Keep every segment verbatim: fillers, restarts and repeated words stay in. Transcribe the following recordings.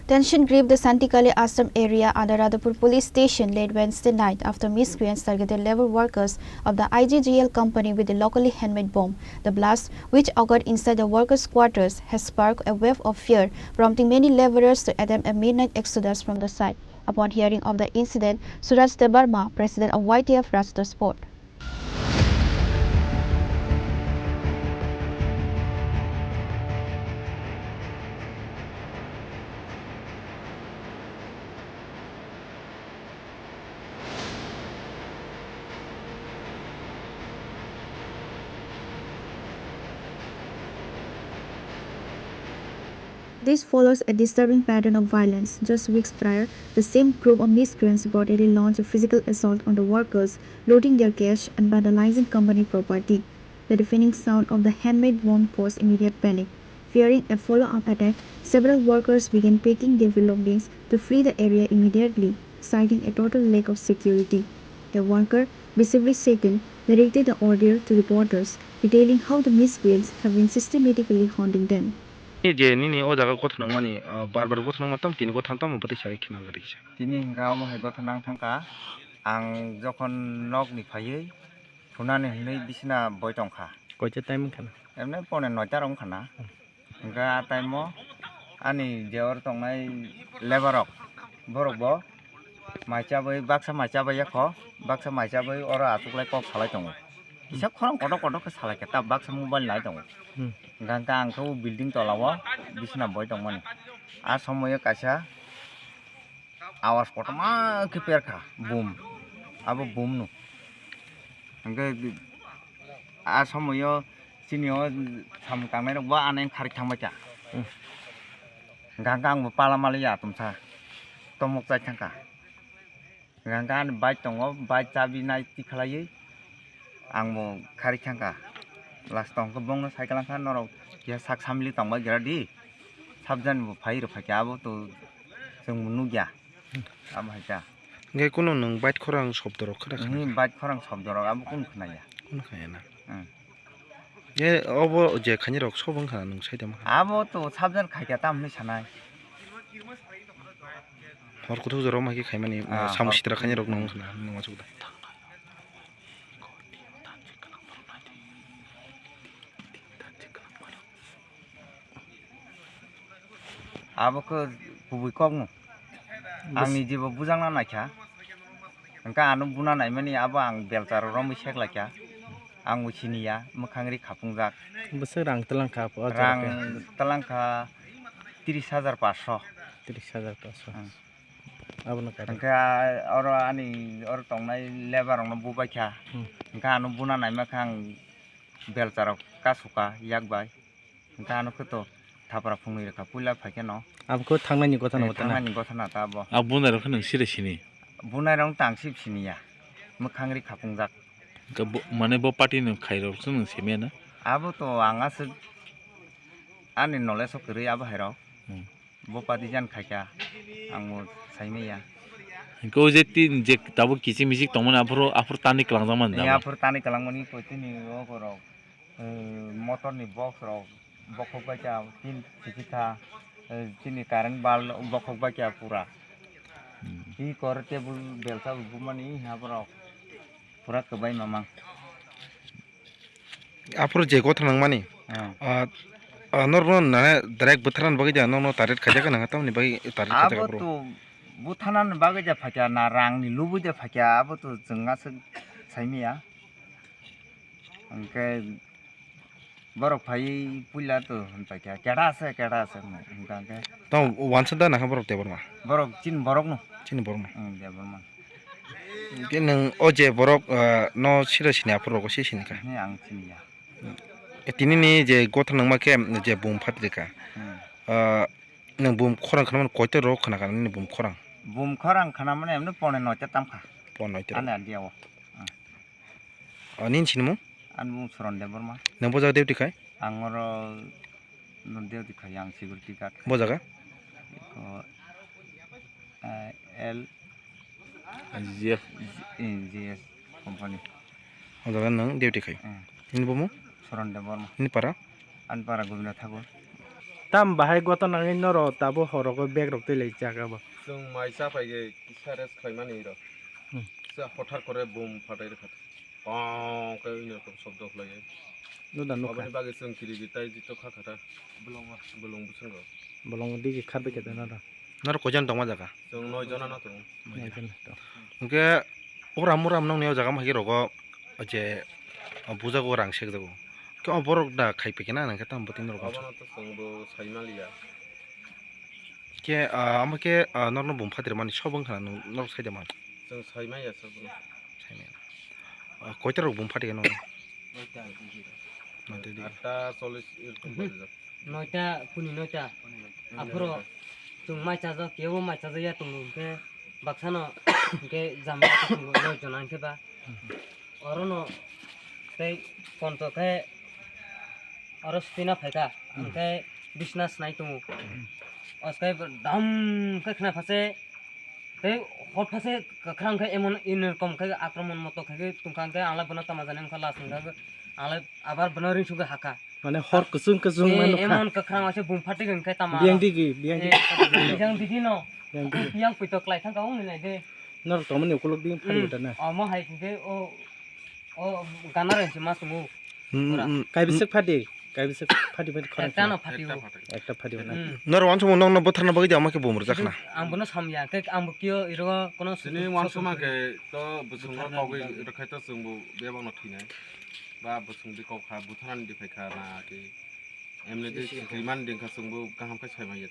Tension gripped the Santikali Ashram area under Radhapur police station late Wednesday night after miscreants targeted labour workers of the I G G L company with a locally handmade bomb. The blast, which occurred inside the workers' quarters, has sparked a wave of fear, prompting many labourers to attempt a midnight exodus from the site. Upon hearing of the incident, Suraj Debbarma, president of Y T F, rushed the spot. This follows a disturbing pattern of violence. Just weeks prior, the same group of miscreants reportedly launched a physical assault on the workers, looting their cash and vandalizing company property. The deafening sound of the handmade bomb caused immediate panic. Fearing a follow-up attack, several workers began packing their belongings to flee the area immediately, citing a total lack of security. A worker, visibly shaken, narrated the ordeal to reporters, detailing how the miscreants have been systematically haunting them. Ni je nini o jaga gotha nangmani, ah, bar bar gotha nangma tam tini gotha tam bwtwi sai khna gari kisa. Tini hwnkha omo hai gotha nang thangkha. Ang jokhon nok ni phaiwi thunani hwnwi bisina boi tongkha. Koita time wngkha na? Emne pone noita rok wngkha na. Hmm. Hwnkha a time o ani je oro tongnai labour rok, borok bo mai chabwi, baksa mai chabwi yakho, baksa mai chabwi oro achuklai kok salai tongo. Kisa khorang kotor kotor khe salai khe ta baksa mobile nai tongo. Hmm. Hwnkha hwnkha ang khe o building tola o bisina boi tongmani. A somoio kaisa awas kotorma khe perkha boom, abo boom no. Hwnkhe a somoio chini o samung tangnai rok bo ano kharwi thangbai kha. Hmm. Hwnkha hwnkha ang bo pala maliya atomsa tomok chai thangkha. Hwnkha hwnkha ani bike tongo, bike chabi nai tikhlaiwi ang bo kharwi thangkha. Last o hwnkhe bongno cycle wngkha norok keha sak samili tongbai gra di. Sabjani bo phai rw phaikha abo to chwng bo nukya. Abo hai kha. Hwnkhe kuno nwng bike khorang shobdo rok khna kha? Hwnwi bike khorang shobdo rok abo kunu khnaya. Kunu khnaya na? Hmm. E obo je khaini rok sobo wngkha nwng sai tongma kha? Abo to sabjani khaikha tam hwnwi sanai. Hor kuthuk jora ma khe khaimani, ah, samung hor sitra khaini rok nwng wngkha na nwng ma chukda. Abo khe kubui kokno. Bwswk- Ang ni jibo bujangna naikha. Hwnkhe ano buna naimani abo ang belcharo romwi seklaikha. Ang bo siniya, mwkhang ri khapungjak. Bwswk rang twlangkha o jaga khe? Rang twlangkha tris hajar paanch sho. Tris hajar paanch sho. Hmm. Abono kare. Hwnkhe oro ani oro tongnai labour rokno bubaikha. Hmm. Hwnkhe ano buna naimakha ang belcharok kasuka yak bai. Hwnkhe ano khe to thapra phungnwi rwkha puila phaikhe no. Abo khe thangnani gotha no. Eh, thangnani gotha na ta abo. Abo bunai rok khe nwng sire sini? Bunai rok tang sip siniya. Mwkhang ri khapungjak. Hwnkhe bo, mane bo party ni khairok se nwng simiya na? Abo to ang aswk ani knowledge o kwrwi abo hairok. Hmm. Bo party jan khaikha, ang bo saimaya. Hwnkhe o je tin je tabuk kiching miching tongmani aphuru, aphuru tani kwlangjak mani. Ni aphuru tani kwlangmani koi tini o borok. Eh, motor ni box rok bokhok bai kha tin sisi kha, eh, chini current bulb bokhok bai kha pura. Hmm. Hi kor table belsa bo bumani ha borok pura kwbai mamang. Aphuru je gotha nangmani, ah, ah, norokno nana direct bwtharnani bagwi da, norokno target khaijak nang tamni bagwi target khaijak aphuru. Abo to bwtharnani bagwi da phaikha na rangni lubui da phaikha, abo to chwng aswk saimaya. Hwnkhe borok phaiwi puila to hwnpaikha, kera ase, kera ase, hwnka hwnkhe. Tamo wansa da nangkha borok Debbarma? Borok chini borokno. Chini borokno? Hmm, Debbarma. Hwnkhe nwng o je borok, ah, no sira sini aphuru rogo se sini kha? He, ang siniya. E, tini ni je gotha nangma khe je bum phatri kha. Hmm. Ah, nwng bum khorang khnamani koita rok khna kha nini bum khorang? Bum khorang khnamani emni pone noita tam kha. Pone noita rok. Ani adia o. Hmm. Ah, nini sinimung? Ani mung Suron Debbarma. Nwng bo jaga duty khai? Ang oro no duty khai, ang security guard khai. Bo jaga? Eko, eh, L G F. G F company. O jaga nwng duty khai? Hmm. Nini bumung? Suron Debbarma. Nini para? Ani para Gobinda Thakur. Tam bahai goto nangwi noro tabo horogo bag rok twi lai chak abo. Chwng mai cha phai khe kisa rest khlaimani rok. Hmm. Kisa hothar kore bum phatai rwkha. Pong khe wngya kok sobdo khlai. Nuda nukha. Aboni bagwi chwng kirigi tai jito kha kha ta. Bolong bwswngo. Bolong digi kharbai khe ta noro. Noro koijon tongma jaga? Chwng noi jona no tongo. Noi jona to. Hwnkhe uram uram nongni o jaga ma hai khe rogo je bujago rang sekjago. Khe o borok da khai phaikhe na nang khe tamo bwtwi norok. Abono to chwngbo saimaliya. Khe, ah, amo khe, ah, norno bum phatirmani sobo wngkha na norok saida man? Chwng saimaya sobo. Saimaya. Ah, koita rok bum phatikhe norno? Noita. Noita di. Atta chollish erokom bajajak. Noita, puni noita. Puni noita. Aphuru chwng mai chajak, kebo mai chajak ya tongo hwnkhe baksano hwnkhe jamani tongo noi jona hwnkhe ba. Orono tei ponto khe oro swina phaikha, hwnkhe bisna snai tongo. Oskhe dam khe khna phase tei hor phase kwkhwrang khe emon ini rokom khe akromon moto khe tongkha, hwnkhe ang lai bono tama jani wngkha last wngkha, ang lai abar bono ring sugwi hakha. Mane hor kwchwng kwchwng. Eh, mano kha. Emon kwkhwrang waisa bum phatik hwnkhe tama. Biyang digi, biyang digi. Eh, biyang digi no. Biyang digi. Biyang puito klai thangkha wngwi nai de. Norok tongmani ukulok di phari. Hmm. Bwtana. Omo hai hwnkhe o, o gana rok se ma tongo. Hmm, pura. Hmm. Kaibiswk phadi, kaibiswk phadi phadi khorang. Ekta no phadi. Ekta phadi. Ekta phadi na. Hmm. Norok wansukmung nokno bwtharna bagwi de omo khe bum rwjak khna. Ang bono samya, khe ang bo kio iro kono. Sini wansukma khe to bwswng rok kogwi rwkhai to chwngbo bebak no thwinai. Ba bwswng di kok kha, butharani di phai kha na khe. Emni di sisi kha. Rimani di wngkha, chwngbo kaham khe sai manya.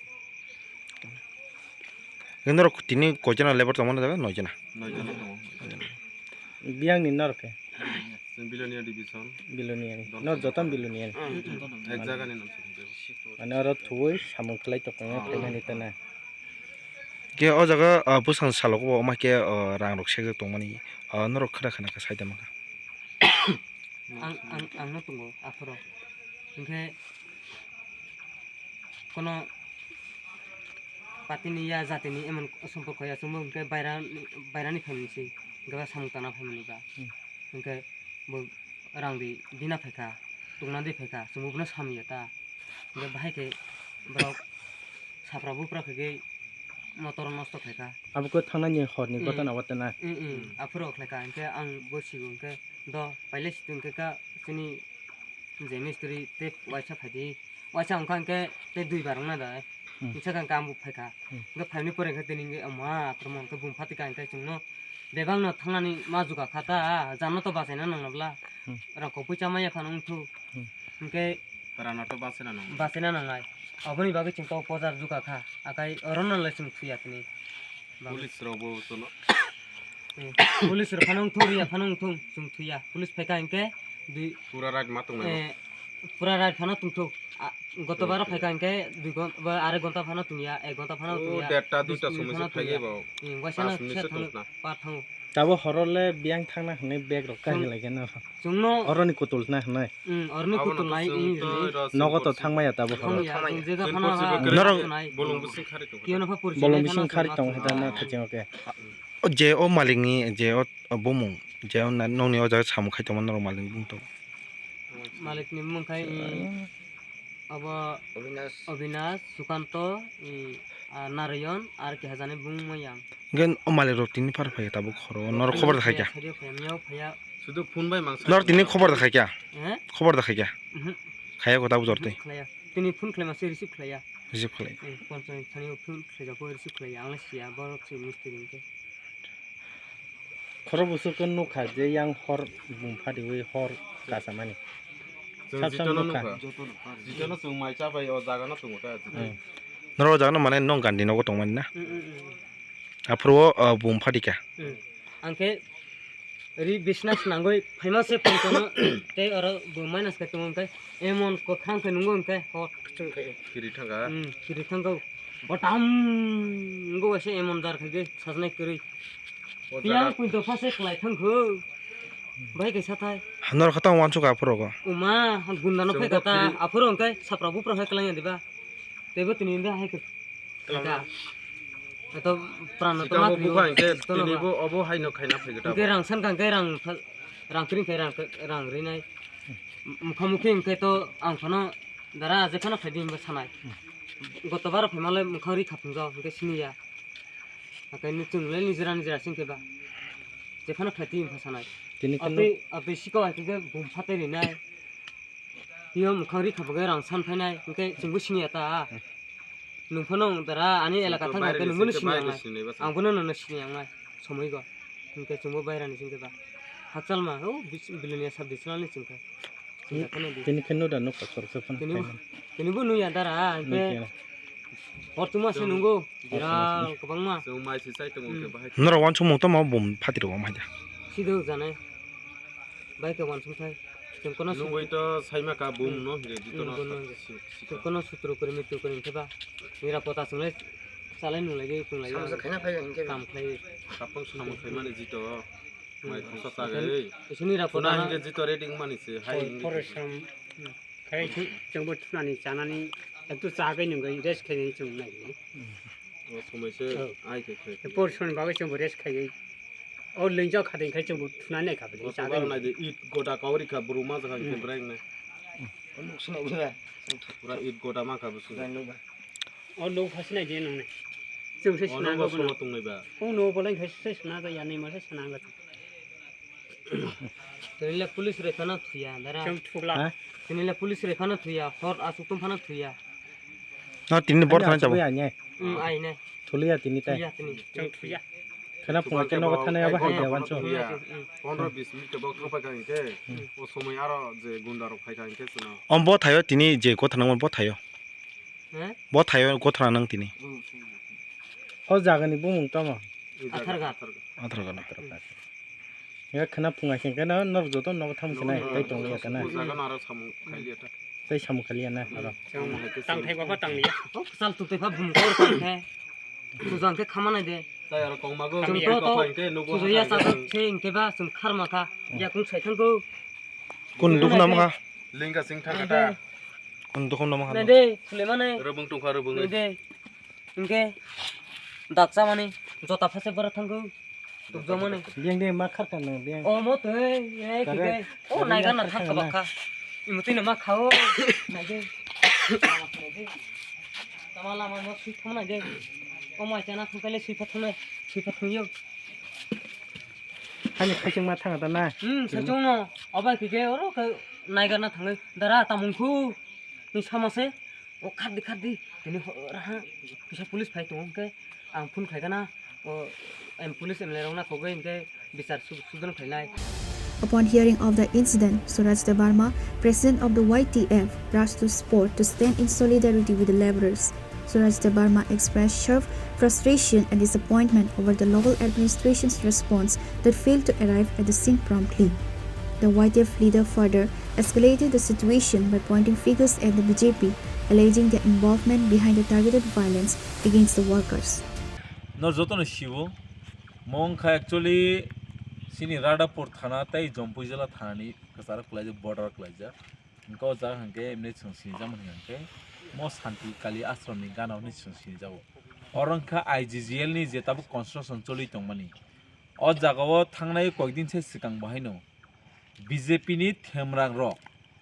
Norok tini koijana labour tongmani jaga? Noi jana. Noi jana tongo. Biyangni norok khe? Chwng Bilonia division. Bilonia ni. Don. Norok joto Bilonia ni? Hmm. Ek jaga ni nang. Mane oro thuwi samung khlai tongkha, ah, khlaimani tana. Khe o jaga, ah, bwsang salogo bo ma khe, ah, rang rok sekjak tongmani, ah, norok khna khna khe sai da mankha. Ang, ang, ang no tongo aphuru. Hinkhe kono patini ya jatini emon somporko ya chwngmo hinkhe baira, bairani phaimani se hinkhe ba samung tangna phaimani ba. Hmm. Hinkhe bo rang di dina phaikha, tongna di phaikha, chwngbo bono samya ta. Hinkhe bahai khe borok sapra bupra khaikhe motor nosto khaikha. Abo khe thangnani horni, hmm, gotana watana. Hmm, hmm. Aphuru khlaikha, hinkhe ang bo sigo hinkhe do pailai situ hinkhe ka chini je mistri tei waisa phaidi, waisa wngkha hinkhe tei dui bar wngna da. Hmm. Hinkhe ka ang bo phaikha. Hmm. Hinkhe phaini pore hinkhe tini hinkhe ama akromon hinkhe bum phatika hinkhe chwngno bebakno thangnani ma jukha kha ta, jano to bachaina nangna bla. Hmm. Rang kok puisa maya phano wngthu. Hmm. Hinkhe rano to bachaina nang. Bachaina nangnai. Aboni bagwi chwng to pojar jukha kha. Akai orono le chwng thuya tini. Police rok bo tono. Eh, police rok phano wngthung, riya phano wngthung, chwng thuya. Police phaikha hinkhe dui. Pura right ma tongnai. Eh, pura right phano tongthung. A, goto baro phaikha hinkhe dui gon-, ba, arek gonta phano tongya, ek gonta phano tongya. O, derta, duita somoi se phano tongya. Phaiwi bo. Hmm, waisa no kisa thango, pa thango. Tabo horo le biyang thangna hinwi bag rok kahi lai khe no. Chwngno oroni kutul na hinwi. Hmm, oroni kutul nai. Nogo to thangmaya tabo horo. Thangmaya, jega phano ha. Norok bolong bising khari tong. Bolong bising khari tong hita na thachingo khe. O je o malikni je o, o bumung, je o na-, nokni o jaga samung khai tongma norok malikni bumung tongo. Malikni bumung khai, i, abo Obinash. Obinash, Sukanto, i, a, Narayan, ar keha jani bumung yang. Hwnkhe o malik rok tini phar phai tabuk horo, norok khobor da khai kha? Phaiya, phaiya, miyao phaiya. Sudu phone bai mangsa. Norok tini khobor da khai kha? Eh? Khobor da khai kha? Mhm. Khaiya ko tabuk jor twi? Khlaiya. Tini phone khlaima se receive khlaiya. Receive khlai. Eh, phone chani phone khlaiya, receive khlaiya. Ang le siya, borok se mistri hwnkhe. Khoro busu khe nukha je yang hor bum phadiwi hor kasamani. Chwng sab sab jitono nukha. Nukha. Jitono chwng mai cha bai o jaga no tongo ta. Hmm. Norok o jaga no mane nong gandi nogo tongmani na? Hmm, hmm, hmm, hmm. Aphuru o, o bum phadika. Hmm. Ang khe ri bisna swnangwi phaima se phone kono tei oro bum minus khe tongo hwnkhe emon kwkhwrang khe nungo hwnkhe hor. Chwng khe. Kiri thangkha. Hmm, kiri thangkha. Botam wngwi waisa emon jar khaikhe sajnai kwrwi. O jaga. Yang pui dopha se khlai thangkho. Bai kaisa thai. Norok khe tamo wansukha aphuru go. Oma, gunda no phai kata, aphuru hwnkhe sapra bupra hai kwlangya diba. Teibo tini hwnkhe hai khe. Kwlangya. Eto pran no to ma thwiyo. Tini bo obo hai no khaina phai kata. Hwnkhe rang san kha hwnkhe rang, rang kring khe rang, rang rinai. Mukha mukhi hwnkhe to ang phano Dara, jephano phaidi hinba sanai. Goto baro phaimalai mwkhang ri khapung jao, hwnkhe siniya. Hakai ni chwng le nijera nijera singkhe ba. Jephano phaidi hinba sanai. Tini kheno Abtwi, abtwi siko hai khe bum phatai rinai. Hiyo mwkhang ri khapung rang san phainai, hwnkhe chwngbo siniya ta. Nwng phano dara ani elaka thang khe nwngbo no siniya wngnai. Ang bono nono siniya wngnai, somoi go. Hwnkhe chwngbo bairani singkhe ba. Hakchalma, o bis-, biloniya sab dichwlani chwngkhe. Tini kheno da nuk kotor khe phano Tini bo, khaina. Tini bo nui ya dara, hwnkhe Nui khe. Hor tuma se nungo, biral kwbangma. Chwng mai se chai tongo Hmm. khe bahai. Norok wansukmung tamo bum phatiro wam haida. Sido janai. Bai khe wansuk thai. Chwng kono Nugui to saima ka bum Hmm. no hire di Hmm, tono bum no. si-, si-, si-, Chwng kono sutro kori mitu kori hwnkhe ba. Nira pota chwnglai chalai nunglai ge tonglai. Samsa khaina phai hwnkhe. Kam khlai. Kapang samung khaimani jito. Mai khorsa chagwi. Isini ra Tuna pota. Hingke jito rating mani se, hai Por-, hingke. Porishram, hmm, khai chwngbo thunani chanani, ektu chagwi nungwi rest khainai chwng nai. O somoi se Oh. Ai khe khe. Porishram bagwi chwngbo rest khaiwi. O lwngjak khating khai chwngbo thunani kha bini O chagwi. Sobar nai de, it goda kauri kha, buru ma jakha hingke Hmm. breng nai. Nuk sino ba. Pura it goda ma kha busu. Nai nuk ba. O nuk phasi nai de nung nai. Chwng se O swnang nuk go solo bono. Tongnai ba. O nuk bolai khai se swnang go, ya nai ma se swnang go. Tini le police roi phano thuya, dara. Chwng thukla. Ha? Tini le police roi phano thuya, hor asuk tum phano thuya. No, tini bor thana chabo. Ani asuk ya, ne. Hmm, ai ne. Thuliya tini tai. Thuya tini. Chwng thuya. Khana phunga khe nogo thana ya ba hai ya wancho. Thuya. Hmm. Pondro bis minute ke bok thang phai kha hingke. O somoi aro je gunda rok phai kha hingke chwng. Om bo thayo tini je ko thana bo thayo. He? Bo thayo gothra nang tini. O jagani bumung tamo? Atharga. Atharga. Atharga. Ya khana phunga khe khana nor joto nogo tham khana tai tong ya khana. O jaga naro samung khailiya ta. Tai samung khailiya na aro. Tang thai baba tang liya. O sal tu te pha bum kor kor khe. Tu jang khe khamana de. Tai aro kong mago. Chwng to to. Sujo ya sa se hingke ba chwng kharma kha. Ya kung sai thang ko. Kun duk nam kha? Lingga sing thang kha ta. Kun duk nam kha? Nai de, phule mane. Rubung tong kha rubung. Nai de. Hingke daksa mani jota phase bara thang ko. Duk jo mane. Biang de ma khar kan biang. O mo te, e kike. O nai gan na thang ka ba kha. Imo twi no ma kha o. Nai de. Tama lama no sui thang nai de. O mai chana thang kale sui thang nai. Sui thang yo. Hani khaising ma thang ta na. Hmm, sa chung no. Obai kike oro ke nai gan na thang dara tamung khu. Ni sama se. O khardi khardi. Tini raha. Kisa police phai tongo ke. Ang phone khai kana. O, em police em lerong na khogoi hingke bichar su-, sudon khainai. Upon hearing of the incident, Suraj Debbarma, president of the Y T F, rushed to spot to stand in solidarity with the laborers. Suraj Debbarma expressed sharp frustration and disappointment over the local administration's response that failed to arrive at the scene promptly. The Y T F leader further escalated the situation by pointing fingers at the B J P, alleging their involvement behind the targeted violence against the workers. No jotono siwo, mo wngkha actually chini Radhapur thana tei Jampuijala thanani kwcharo kwlaijak, border kwlaijak. Hwnkhe o jaga hwnkhe emni chwng sinijakmani hwnkhe mo Santi Kali Ashramni gana hwnwi chwng sinijago. Oro wngkha I G G L ni je tabuk construction choli tongmani. O jagao thangnai koikdin se swkang bo haino B J P ni themrang rok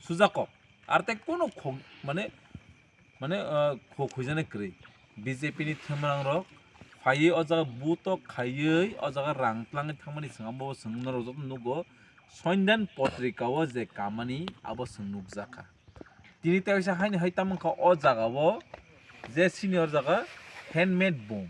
sujakok. Ar tei kunu khok, mane, mane, ah, khok khuijani kwrwi. B J P ni themrang rok phaiwi o jaga butok khaiwi o jaga rang tlangwi thangmani swngamo bo chwng norok joto nugo. Sondan potrika o je kamani abo chwng nukjakha. Tini teisa haini hai tamo wngkha o jaga o je senior jaga handmade boom,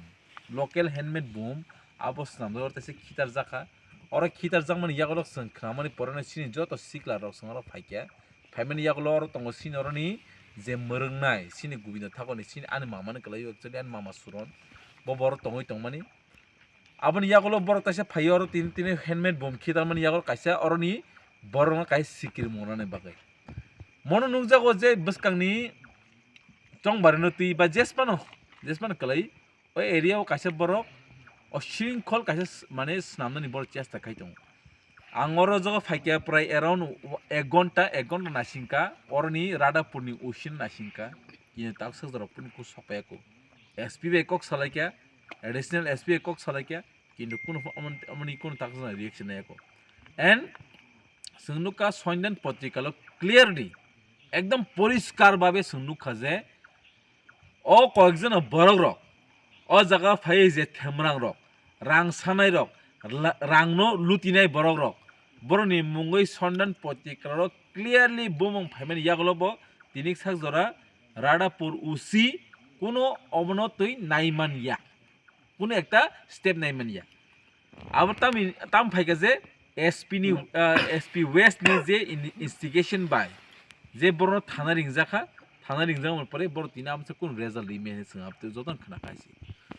local handmade boom abo swnamjak oro teisa khitarjakha. Oro khitarjakmani yagulo chwng khnamani pore no chini joto sikla rok chwng oro phaikha. Phaimani yagulo oro tongo chini oroni je mwrwngnai chini Gobindo Thakurni chini ani mamani kwlaio actually ani mama Suron bo borok tongwi tongmani. Aboni yagulo borok kaisa phaio oro tini tini handmade boom khitarmani yagulo kaisa oroni borokno kaisa sikir monani bagwi. Mono nukjago je bwskangni chongbarino twi ba jesphano, jesphano kwlai o area o kaisa borok o shrinkhol kaisa s-, mane swnamnani borok chesta khai tongo. Ang oro jogo phaikha prai around ek ghonta, ek ghonta naisingkha, oroni Radhapurni usin naisingkha, kini taksajak rok phano kuk sokpaiya kho. S P bai kok salaikha, additional S P bai kok salaikha, kintu kunu pho-, amon-, amoni kunu taksajak reaction naiya kho. And chwng nukha Sondan potrikalo clearly Ekdom poriskar babe chwng nukha je o koyekjono borok rok o jaga phai je themrang rok, rang sanai rok, la-, rang no lutinai borok rok, borok ni mungwi sondan potikra rok clearly bumung phaimani yagulo bo tini sak jora Radhapur O C kuno obono twi naiman ya, kuno ekta step naiman ya. Abo tamo, tamo phaikha je S P ni, ah, S P West ni je in-, instigation bai je borok no thana ringjakha, thana ringjakmani pore borok tini amsa kunu result ri mani swng abte jotono khna khai se.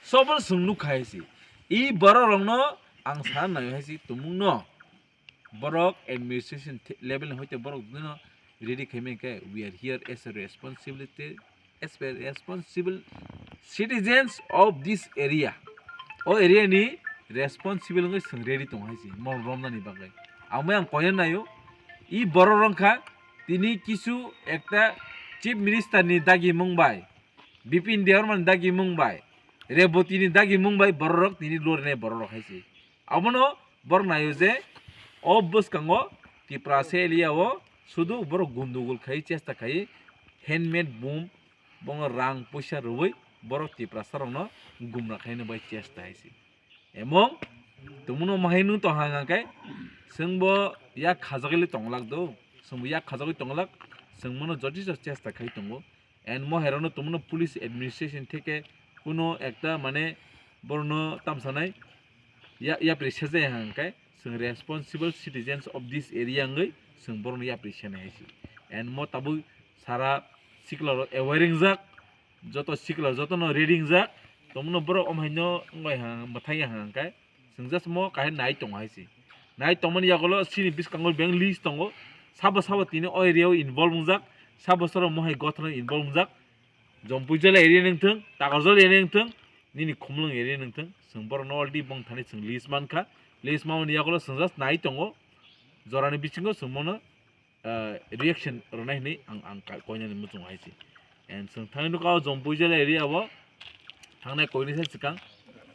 Sobon swng nuk khai se. I borok rok no ang sana nai hai se tumung no borok administration the-, level ni hoite borok no ready khai mani khe we are here as a responsibility as a responsible citizens of this area. O area ni responsible wngwi chwng ready tong hai se mon romnani bagwi. Amo ang koina naio, i borok rok kha tini kisu ekta chief minister ni dagi mung bai, Bipin Debbarma ni dagi mung bai, Reboti ni dagi mung bai borok rok tini lornai borok rok hai se. Abono borok naio je o bwskango Tiprasa area o sudu borok gundugul khai chesta khai handmade boom bono rang puisa rwui borok Tiprasa rokno gumra khaina bai chesta hai se. Emong tumuno mahai nung tong hang hang khe chwngbo yak khajagwi tong lak do, chwngbo yak khajagwi tong lak, chwng mono jotiso chesta khai tongo. And mo herano tumuno police administration theke kuno ekta mane borno tamsanai ya, yapri sejai hang khe chwng responsible citizens of this area wngwi chwng borokno yapri senai hai se. And mo tabuk sara sikla rok aware wngjak, joto sikla jotono ready wngjak, tongmano borok omhaino wngbai ha, mwthai ha hwnkhe chwng just mo kahai nai tongo hai se. Nai tongmani yagulo chini bwskango beng list tongo, sabo sabo tini o area o involve wngjak, sabo sabo mohai gothana involve wngjak, Jompui jela area ni wngthung, Takarjala area ni wngthung, nini Khumlwng area ni wngthung, chwng borokno already bong thani chwng list mankha, list mamani yagulo chwng just nai tongo, jorani bisingo chwng mono ah, reaction rwnai hinwi ang, ang ka-, koinani muchungo hai se. And chwng thangwi nukha o Jompui jela area o thangnai koinisa swkang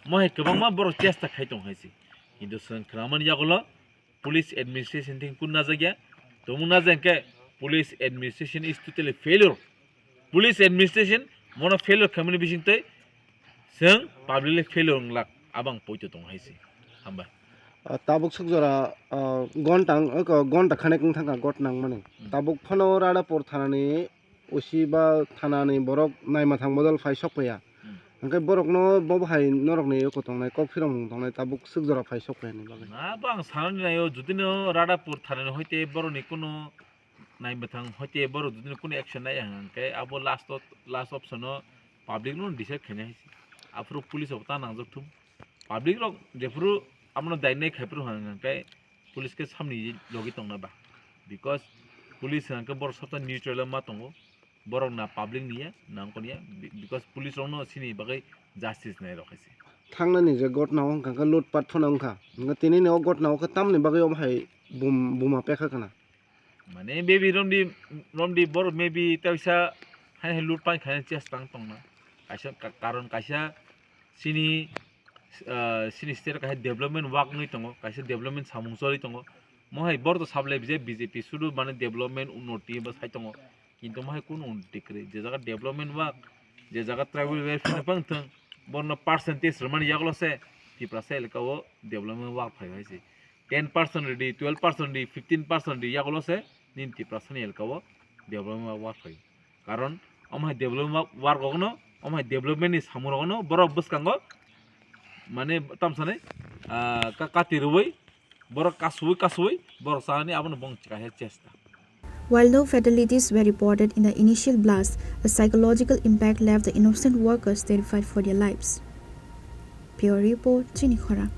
mo hai kwbangma borok chesta khai tong hai se. Kintu chwng khwnamani yagulo police administration thing kun najakya. Tongmung najak khe police administration is totally failure. Police administration mono failure khaimani bisingtwi chwng publicly failure wnglak abang poito tong hai se. Hambai. Ah, tabuk suk jora, ah, gonta wng, oko gonta khanek wng thangkha got nangmani. Hmm. Tabuk phano Radhapur thanani O C ba thanani borok naima thang bodol phai sok paiya. Hmm. Hwnkhe borokno bo bahai norokni oko tongnai kok phiromung tongnai tabuk suk jora phai sok paiya ni bagwi. Na, bo ang sanani naio, judino Radhapur thanani hoite borokni kuno naimwthang hoite borok judino kuno action nai hwnkhe abo last o, last option o public no decide khainai hai se. Aphuru police rok ta nangjak thung. Public rok jephuru abono dainai khaiphuru hwnkhe police khe samni logi tongna ba. Because police hwnkhe borok sabsa neutral ma tongo. Borok na public ni ya, na wngkor ya. Be-, because police rok no sini bagwi justice nai rok hai se. Thangnani je gotna o wngkha khe lootpat phano wngkha. Hwnkhe tini ni o gotna o khe tamni bagwi omo hai bum-, buma pekha kana. Mane baby romdi, romdi borok maybe teisa hai hai loot pai khaina chesta wng tongna. Kaisa ka-, karon kaisa chini, ah, chini state kaisa development work wngwi tongo, kaisa development samung choli tongo. Mo hai borok to sablai je B J P sudu mane development unnoti bo sai tongo. Kintu mo hai kunu unnoti kwrwi. Je jaga development work, je jaga tribal welfare phano wng thung, borno percentage rwmani yagulo se Tiprasa elaka o development work phai hai se. Ten percent rwdi, twelve percent rwdi, fifteen percent rwdi, yagulo se nini Tiprasani elaka o development work phai. Karon omo hai development work rokno, omo hai development ni samung rokno borok bwskango mane tamsani, ah, ka-, kati rwui borok kasui kasui borok chani abono bong chikaiha chesta. While no fatalities were reported in the initial blast, the psychological impact left the innocent workers terrified for their lives. Bureau Report, Chini Khorang.